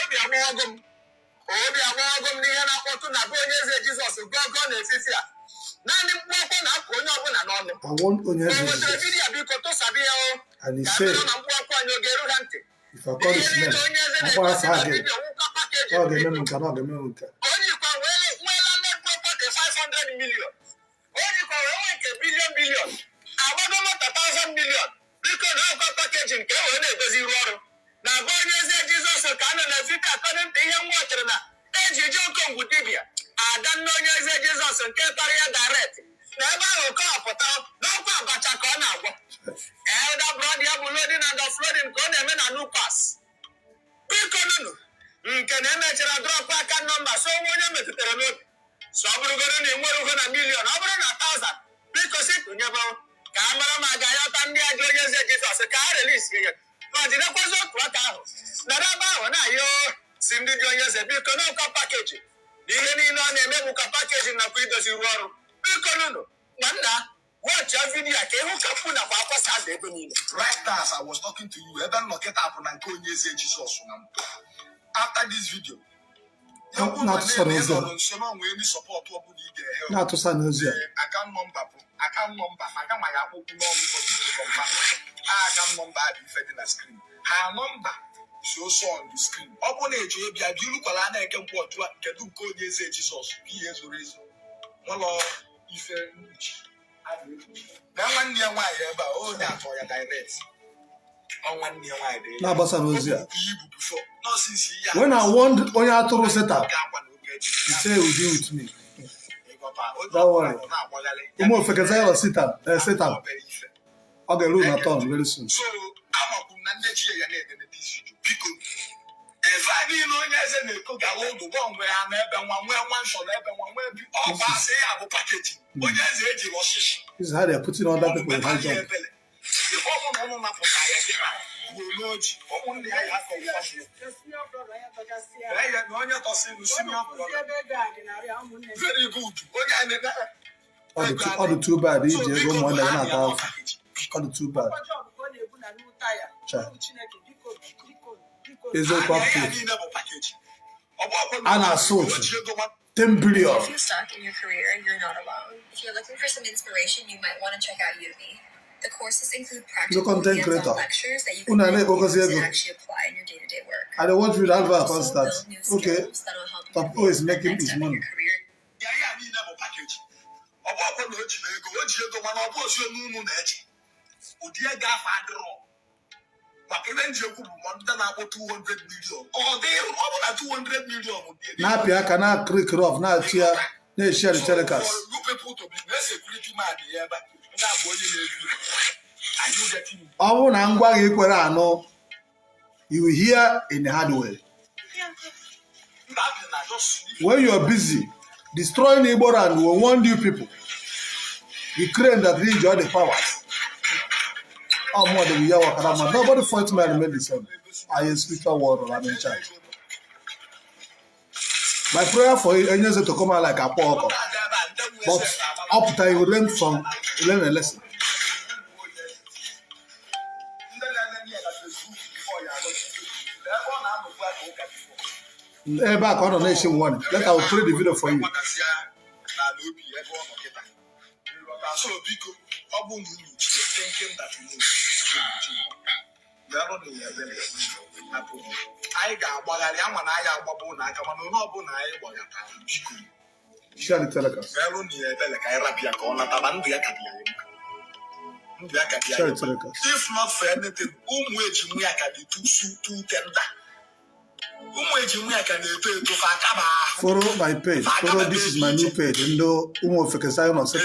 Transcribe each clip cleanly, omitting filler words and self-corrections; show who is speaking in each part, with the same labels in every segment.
Speaker 1: obi amagom n'ihe na-akpọtụ na be onye eze Jizọs gogo na-efifi a. Naanị mkpọkọ na-akụ onye ọbụla n'ọnụ. O nwetara vidiyo biko tụsabi ya o.
Speaker 2: And he said, if I call his name, I'm going to have him. Oh, the name cannot be moved.
Speaker 1: Only for well, net property 500 million. Only for billion. I want not 1,000 million. Because how packaging came when it was zero. Now, God is Jesus, a canon as it according to him water. As you joke with Dibia, I don't know Eze Jesus and Ketaria direct. Never will call for town, no Bachacona. Elder brother, loading and offloading, call them in a new pass. Because can imagine a drop back a number, so when you make it a load. So I'm going to $1 million, over 1,000. Because it will never. Camera Magayat and the Eze Jesus, a car release here. But it was not what I was. Naraba, you seem to join us a big package. The Ebuka package in the windows you were. Watch your video. Right now, as I was talking to you, Evan look it up and Onye Eze Jesus. After this video,
Speaker 2: not to say
Speaker 1: support what would you
Speaker 2: not to say
Speaker 1: I can't number. I can't number the screen. Her number shows on the screen. Open it to be a beautiful and I can put to do Onye Eze Jesus. He has a reason. Well, if that 1 year why about all that for your direct. On 1 year why
Speaker 2: when I want Oya to set up, he say he will deal with me. Don't worry. Ofeke sit up. Okay, look at all very soon.
Speaker 1: So I'm a this video. If I didn't know Onye Eze cook a load of one where I'm ever one shot ever one way all pass a package. Onye Eze was
Speaker 2: this is how they are putting other people in high job.
Speaker 1: Very good.
Speaker 2: All the too bad. All the too bad. Eze Obi. Anna sold 10 billion.
Speaker 3: If you're stuck in your career, you're not alone. If you're looking for some inspiration, you might want to check out Udemy. The courses include practical hands-on lectures that you can actually apply in your day-to-day work.
Speaker 2: I don't want you to have a constant. Okay.
Speaker 3: Top
Speaker 2: O is making his money. Napia cannot click off now. They share the telecast. You will hear in the hard way. When you are busy destroying Igbo and will warn you people, you claim that we enjoy the powers. Oh, more than we are. Nobody fought me and made the same. I am spiritual world. I'm in charge. My prayer for Onye Eze to come out like Akwa Okuku, but up to you learn a lesson. Back on the nation one. Let I will play the video for you. Share the telecast. Share the telecast.
Speaker 1: If not for anything, too tender.
Speaker 2: Follow my page. Follow this is my new page. And though Ofeke sign on set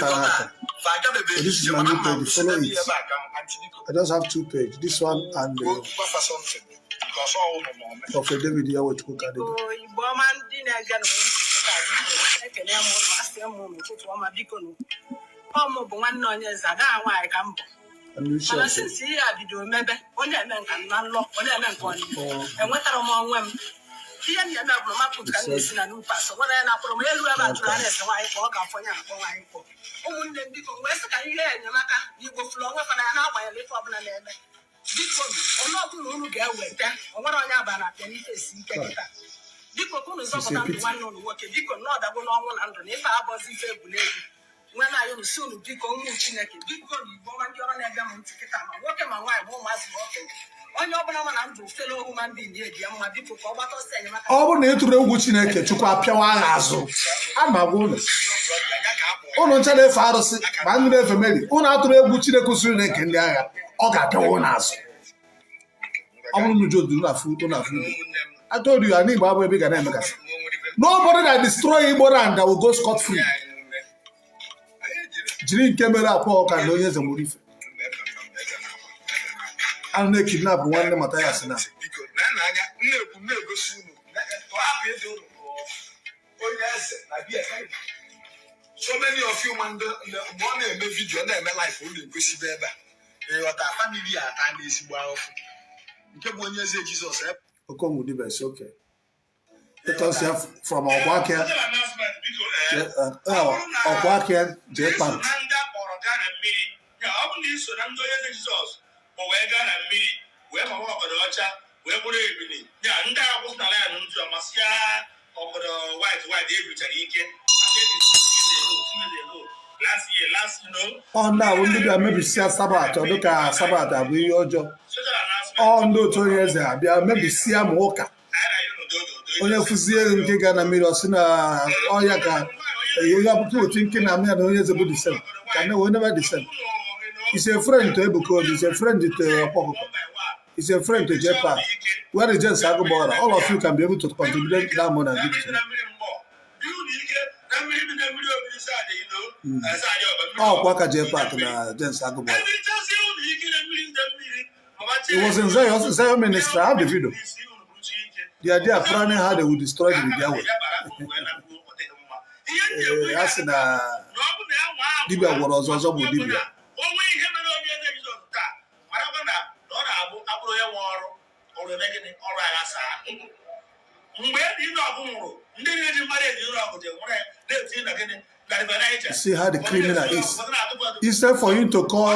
Speaker 2: this is my new page. Follow it. I just have 2 pages. This one and Prophet David Yahweh to cook at it. And we shall see a video. Maybe only a man can unlock only a man can. And what are among them? He and the other can listen and new pass. What I know from whoever to rest, why I walk up for you. Only the people West can hear Yamaka. You go flow up and I know why I live up and
Speaker 4: Biko ọnọdụ unu ga-eweta onwere onye abana na ife si ike kịta. Biko kunu zọpụta ndụ nwanne unu nwoke. Biko n'ọdago n'ọnwụ na ndụ na ife abọzi ife egwuregwu. Nwena anyị unu si unu biko ụmụ Chineke biko n'igbo nwa ndị ọrụ na-ege m ntị kịta ma nwoke ma nwaanyị ma ụmụazị ma okenye. Onye ọbụla ma na ndụ felo human being na-eji mma biko ka ọ gbata ọsọ enyemaka.
Speaker 2: Ọ bụrụ na ị tụrụ egwu Chineke Chukwu apịawa agha azụ. A na-agwa unu ncha na-efe arụsị ma ndị na-efe Meri unu atụrụ egwu Chineke siri na eke ndị agha ọ ga-apịawa unu azụ. Ọ bụrụ na uju na afụ I told you, I need Bible big and nobody that destroy Igbo land that will go scot free. Jiri camera Akwa Okuku and Onye Eze Murife. And they kidnap one of Matthias now.
Speaker 1: So many of you want the one video and my life only go see there. What a family at time is wow. Onye Eze Jesus.
Speaker 2: Okongu Dibia is okay. Let us hear from Okwake. Okwake, Japan. Oh, now we maybe see a Sabbath or look at Sabbath. I will your job. Oh, no, Onye Eze. Maybe see a Moka. Onye fuzie nke ga na mmiri osina oya ka you have to thinking na me and Onye Eze the same. Can never the same. He's a friend to Ebuka, he's a friend to Akwa Okuku. He's a friend to Japan. Where is Jen Sagobora? All of you can be able to contribute that money and give it to him. Oh, Kwaka Japan na Jen Sagobora. It was in Zion ministry. I have the video. The idea of planning how they would destroy the Yahweh. That's in Dibia was also with Dibia. See how the criminal is. Instead for him to call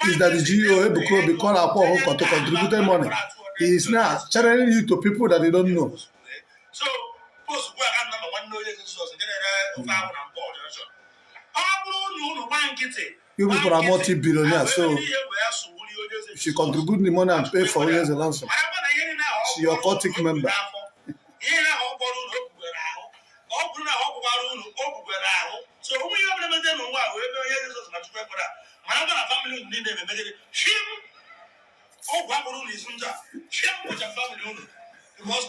Speaker 2: is that the GO Ebuka be called Akwa Okuku to contribute money. He is now channeling you to people that they don't know.
Speaker 1: So,
Speaker 2: you people are multi-billionaires, so she contribute the money and pay for Onye Eze ransom. She your cultic member.
Speaker 1: So who you have never done what we family need them shim. Oh, Babylon is under shim with a family because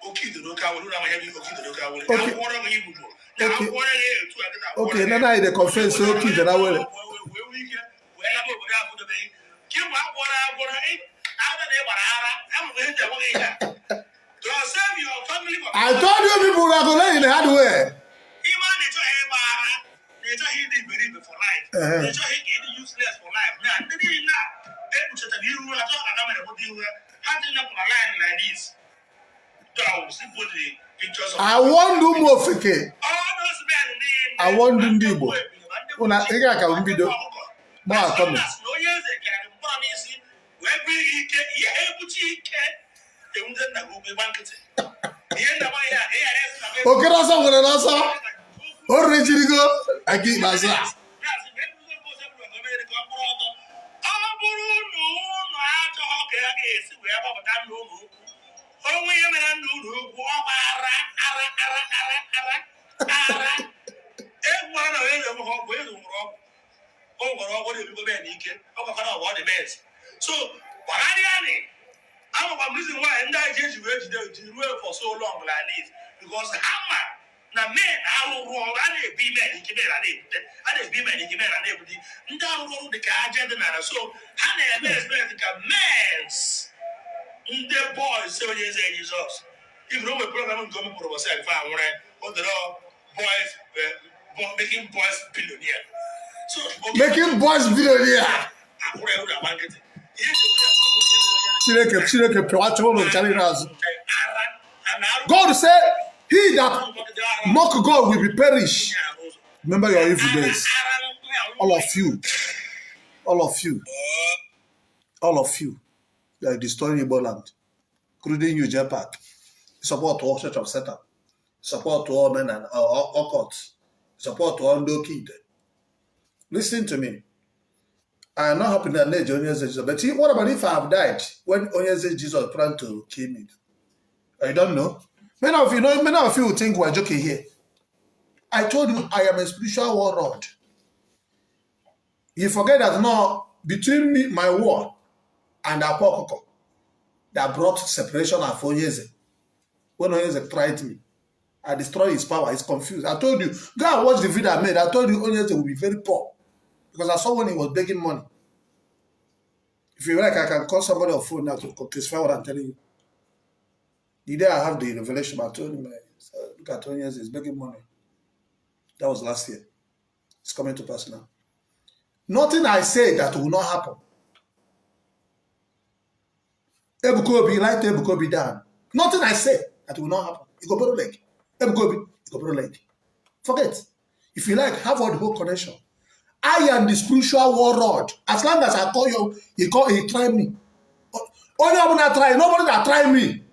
Speaker 1: okay, the local will not have
Speaker 2: okay, then I the confess okay that I will. I told you people are going to learn the hard way. I want to move Ofeke. I want to do Dibia. When I think I can video, more coming. Okay, that's all. That's all. Original, I keep myself.
Speaker 1: So, I'm reason why and I just wait to for so long like this because hammer now men I will roll and be men in Kimera and be men in Kimera and everything. Down roll the agenda so Hannah men's the boys so yes Jesus. If no program coming for myself, I want the boys making boys billionaire. So
Speaker 2: making boys billionaire. God said, he that mock God will be perish. Remember your evil days. All of you. all of you, you are destroying Igbo land, including you, J-Pack. Support all Church of Satan, support all men and occults, support all no kid. Listen to me. I am not happy that Onye Eze Jesus. But what about if I have died when Onye Eze Jesus planned to kill me? I don't know. Many of you will think we're joking here. I told you I am a spiritual warlord. You forget that now between me, my war, and Akwa Okuku that brought separation of Onye Eze. When Onye Eze tried me, I destroyed his power. He's confused. I told you, go and watch the video I made. I told you Onye Eze will be very poor because I saw when he was begging money. If you like, I can call somebody on phone now to testify what I'm telling you. The day I have the revelation, I told him, look at Onye Eze, he's begging money. That was last year. It's coming to pass now. Nothing I say that will not happen. Ebuka Obi, like Ebuka Obi down. Nothing I say that will not happen. You go borrow leg. Ebuka Obi, you go borrow leg. Forget. If you like, have all the whole connection. I am the spiritual warlord. As long as I call you, he try me. Only one that try, nobody that try me.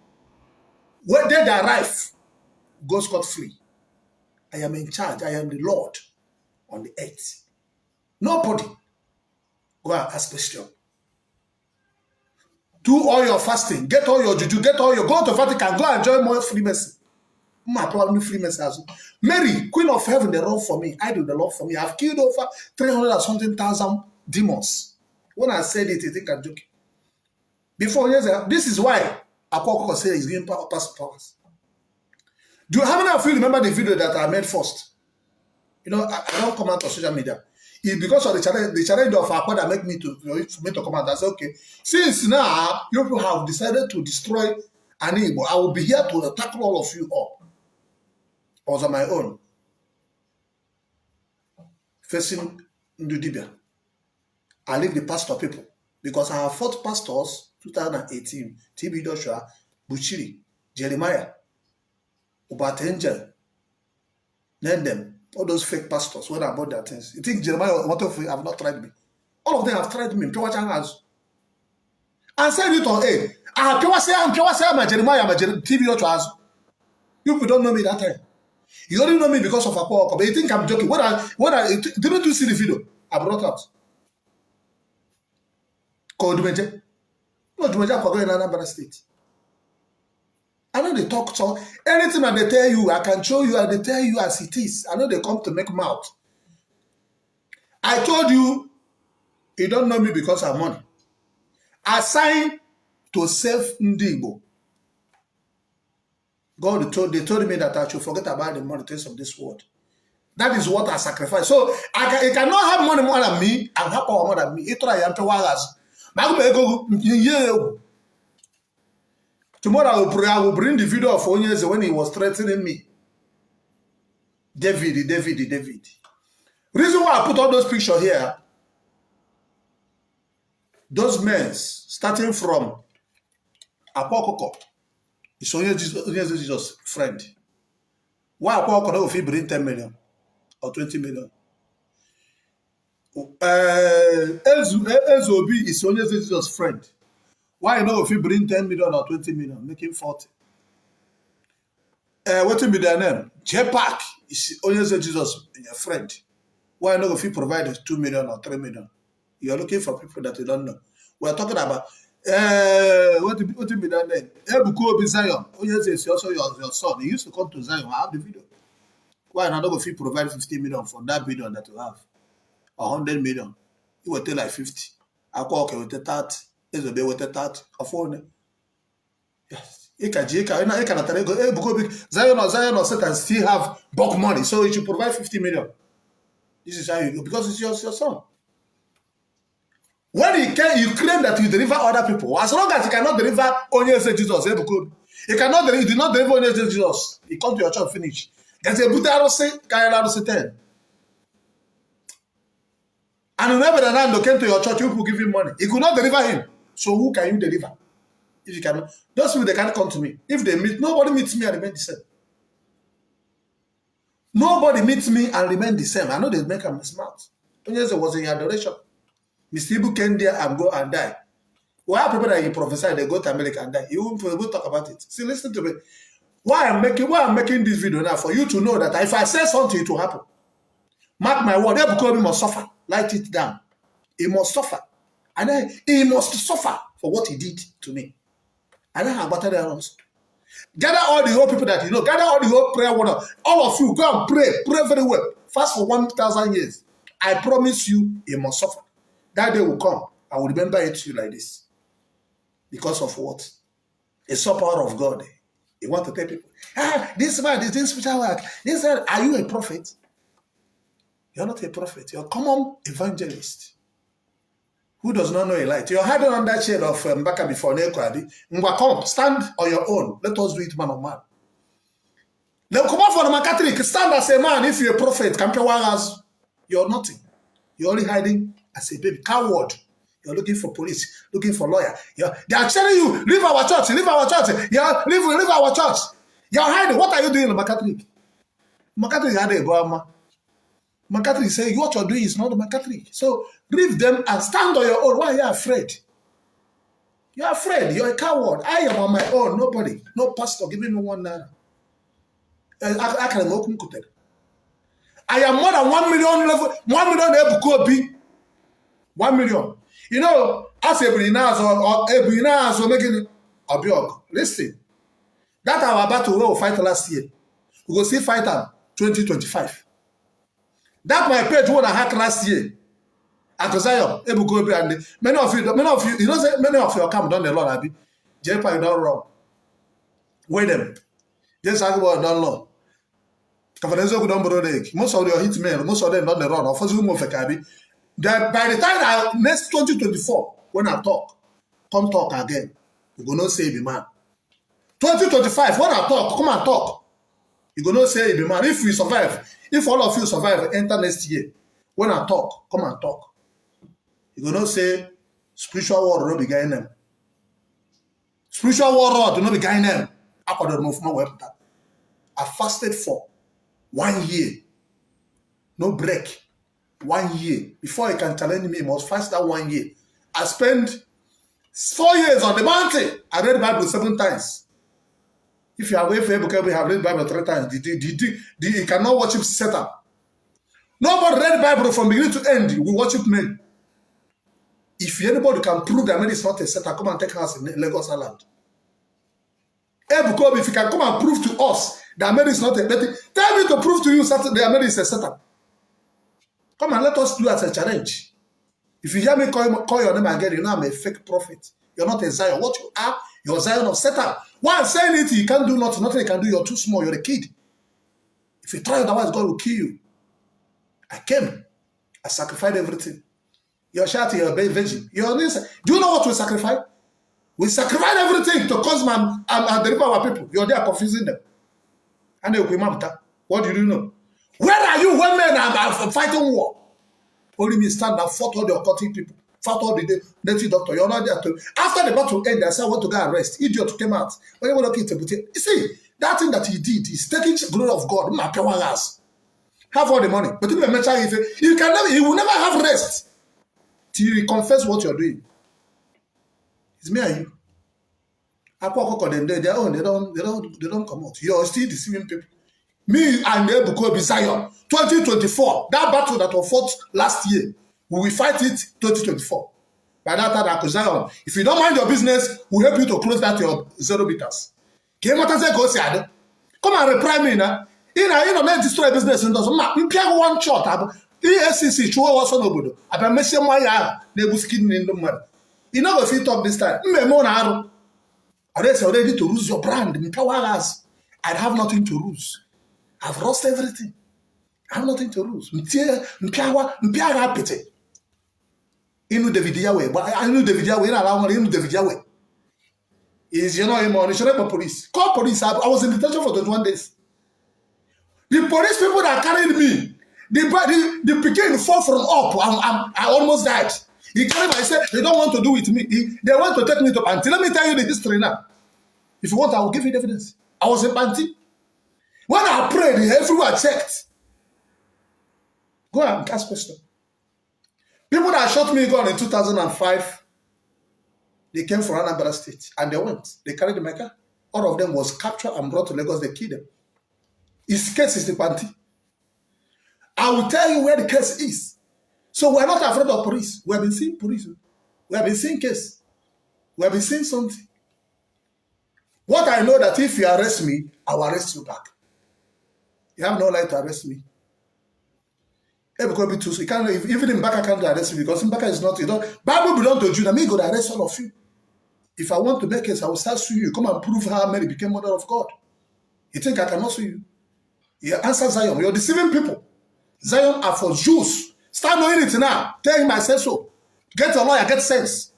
Speaker 2: When they arrive, go scot-free. I am in charge. I am the Lord on the earth. Nobody go and ask question. Do all your fasting, get all your juju, go to Vatican, go and enjoy more Freemason. My problem Freemason. Mary, Queen of Heaven, they run for me. I do the Lord for me. I've killed over 300,000 demons. When I said it, you think I'm joking. Before years, this is why Akwa Okuku said he's giving powers. How many of you remember the video that I made first? You know, I don't comment on social media. It's because of the challenge of Akwa that make me to come out. I said, okay, since now you people have decided to destroy an Igbo, I will be here to tackle all of you up. I was on my own, facing Dibia. I leave the pastor people because I have fought pastors 2018, TB Joshua, Buchiri, Jeremiah, Obatengel, name them. All those fake pastors, when I bought their things. You think Jeremiah have not tried me? All of them have tried me. And said it on air. I'm Jeremiah, TV Joshua. You people don't know me that time. You only know me because of Akwa Okuku. But you think I'm joking. When I didn't you see the video I brought out? Called Dumeje. No, Dumeje for going in Anambra State. I know they talk so anything that they tell you, I can show you and they tell you as it is. I know they come to make mouth. I told you, you don't know me because I'm money. I signed to save Ndigo. God they told me that I should forget about the money things of this world. That is what I sacrifice. So I cannot have money more than me and have power more than me. Tomorrow I will bring the video of Onye Eze when he was threatening me. David. Reason why I put all those pictures here, those men, starting from Akwa Okuku, is Onye Eze Jesus' friend. Why Akwa Okuku if he bring 10 million or 20 million? Eze Obi is Onye Eze Jesus' friend. Why if he bring 10 million or 20 million, make him 40? What will be their name? J-Pack is Onye Eze Jesus, your friend. Why if he provide 2 million or 3 million? You're looking for people that you don't know. We're talking about what will be their name? Ebuka Zion. Onye Eze is also your son. He used to come to Zion. I have the video. Why not if he provide 50 million for that billion that you have? 100 million. He will take like 50. Akwa Okuku will take 30. Eze Obi will take 30. Yes. Zion or Satan still have bulk money, so you should provide 50 million. This is how you go, because it's your son. When you claim that you deliver other people, as long as you cannot deliver Onye Eze Jesus, you did not deliver Onye Eze Jesus, you come to your church, finish. There's a Buddha say, 10. And whenever the man came to your church, you could give him money. He could not deliver him. So who can you deliver? If you cannot, those people, they can't come to me. If they meet, nobody meets me and remain the same. Nobody meets me and remain the same. I know they make them smart. Onye Eze was in adoration. Mr. Ibu came there and go and die. We have people that you prophesy, they go to America and die. You won't talk about it. See, listen to me. Why I'm making this video now, for you to know that if I say something, it will happen. Mark my word, Ebuka must suffer. Light it down. He must suffer. And then he must suffer for what he did to me. And then how about the others? Gather all the whole people that you know. Gather all the whole prayer water. All of you, go and pray. Pray very well. Fast for 1,000 years. I promise you, he must suffer. That day will come. I will remember it to you like this. Because of what? It's the power of God. You want to tell people, this man is doing spiritual work. This man, are you a prophet? You're not a prophet. You're a common evangelist who does not know a light. You're hiding on that shade of Mbaka before Nekwadi. Come, stand on your own. Let us do it man on man. Now come out from the Catholic. Stand as a man. If you're a prophet, you're nothing. You're only hiding as a baby. Coward. You're looking for police, looking for lawyer. They are telling you, leave our church, leave our church. Leave our church. You're hiding. What are you doing in the Catholic? Catholic had a Obama. Catholic say what you're doing is not the Catholic. So leave them and stand on your own. Why are you afraid? You're afraid. You're a coward. I am on my own. Nobody. No pastor. Give me no one naira. I am more than 1 million level. 1 million Ebuka Obi. 1 million. You know, as Ebuka or making Obiog. Listen. That our battle we will fight last year. We will see fight at 2025. That my page one I had last year. Akosayo, Ebuka Obi, and many of you, you know, say many of you come down the Lord, Abi. Jepa, you don't wrong. Wait them. Just talk about don't know. Most of your hit men, most of them don't run. Of course, Ofeke, Abi. By the time next 2024, when I talk, come talk again. You're going to say be man. 2025, when I talk, come and talk. You're going to say be man. If we survive, if all of you survive, enter next year. When I talk, come and talk. You're going to say spiritual world will be guiding them. Spiritual world will not be guiding them. I fasted for 1 year. No break. 1 year. Before I can challenge me, I must fast that 1 year. I spent 4 years on the mountain. I read the Bible 7 times. If you are away from Ebuka, we have read the Bible 3 times. You cannot worship Satan. Nobody read the Bible from beginning to end. We worship men. If anybody can prove that man is not a Satan, come and take us in Lagos Island. Ebuka, if you can come and prove to us that man is not a Satan, tell me to prove to you that man is a Satan. Come and let us do as a challenge. If you hear me call your name again, you know I'm a fake prophet. You're not a Zion. What you are, you're a Zion of Satan. Why I'm saying it, you can't do nothing. Nothing you can do. You're too small. You're a kid. If you try otherwise, God will kill you. I came. I sacrificed everything. You're shouting, you're a virgin. You're this. Do you know what we sacrifice? We sacrifice everything to cause man and deliver our people. You're there confusing them. And what do you know? Where are you when men are fighting war? Only me stand and fought all the occultic people. Fought all the native doctor. You're not there to. After the battle ended, I said, I want to go and rest. Idiot came out. When you want to you see, that thing that he did is taking the glory of God. Have all the money. But if you can never, he will never have rest till you confess what you're doing. It's me and you. Akwa Okuku, they don't come out. You're still deceiving people. Me and Ebuka Obi Zion, 2024, that battle that was fought last year, we will fight it 2024. By that time, Zion, if you don't mind your business, we'll help you to close that your 0 meters. Come and reply me now. You know, let's destroy business and does not. We play one shot. ESCC, Chua was on Obodo. I've been messing my eye, neighbor skin in the mud. You know, if you talk this time, are they ready to lose your brand? I'd have nothing to lose. I've lost everything. I have nothing to lose. Mpiaga pity. Inu Davidia way, but I knew Davidia way. I knew Davidia way. Is you know him on the police. Call police. I was in detention for 21 days. The police people that carried me, the became fall from up. I almost died. He carried me. I said they don't want to do with me. They want to take me to Panty. Let me tell you the history now. If you want, I will give you the evidence. I was in Panty. When I prayed, everywhere checked. Go and ask question. People that shot me gun in 2005, they came from Anambra State and they went. They carried my car. All of them was captured and brought to Lagos. They killed them. His case is the panty. I will tell you where the case is. So we're not afraid of police. We have been seeing police. We have been seeing case. We have been seeing something. What I know that if you arrest me, I will arrest you back. You have no right to arrest me. Ebuka be too. You can't, even in Mbaka can't arrest me because Mbaka is not. You don't. Bible belong to Judah. Me go to arrest all of you. If I want to make case, I will start suing you. Come and prove how Mary became mother of God. You think I cannot sue you? You answer Zion. You're deceiving people. Zion are for Jews. Start knowing it now. Tell him I said so. Get a lawyer. Get sense.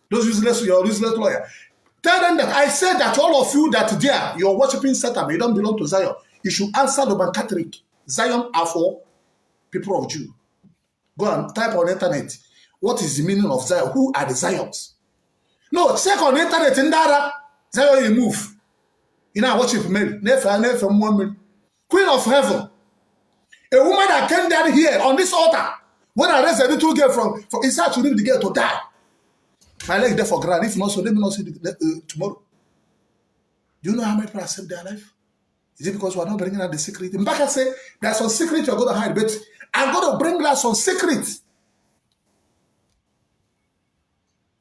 Speaker 2: Those useless, your useless lawyer. Tell them that I said that all of you that there, you're worshiping Satan, you don't belong to Zion. You should answer the Roman Catholic. Zion are for people of Jew. Go and type on the internet. What is the meaning of Zion? Who are the Zions? No, check on the internet in Dara. Zion, you move. You know, worship Mary. Queen of heaven. A woman that came down here on this altar. When I raised a little girl from inside to leave the girl to die. My leg there for grand. If not, so let me not see tomorrow. Do you know how many people have saved their life? Is it because we are not bringing out the secret? Mbaka say there's some secret you're going to hide, but I'm going to bring out some secret.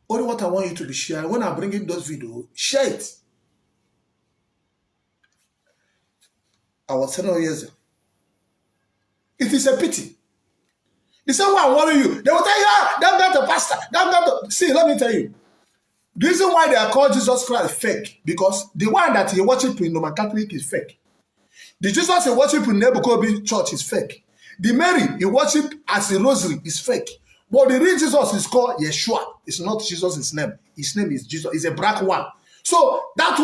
Speaker 2: Only what I want you to be sharing. When I'm bringing those videos, share it. I was telling Onye Eze. It is a pity. The same way I'm warning you. They will tell you, don't go to pastor. Don't go to... See, let me tell you. The reason why they are called Jesus Christ fake, because the one that you worship in Roman Catholic is fake. The Jesus you worship in Ebuka church is fake. The Mary you worship as a rosary is fake. But the real Jesus is called Yeshua. It's not Jesus' name. His name is Jesus. It's a black one. So that one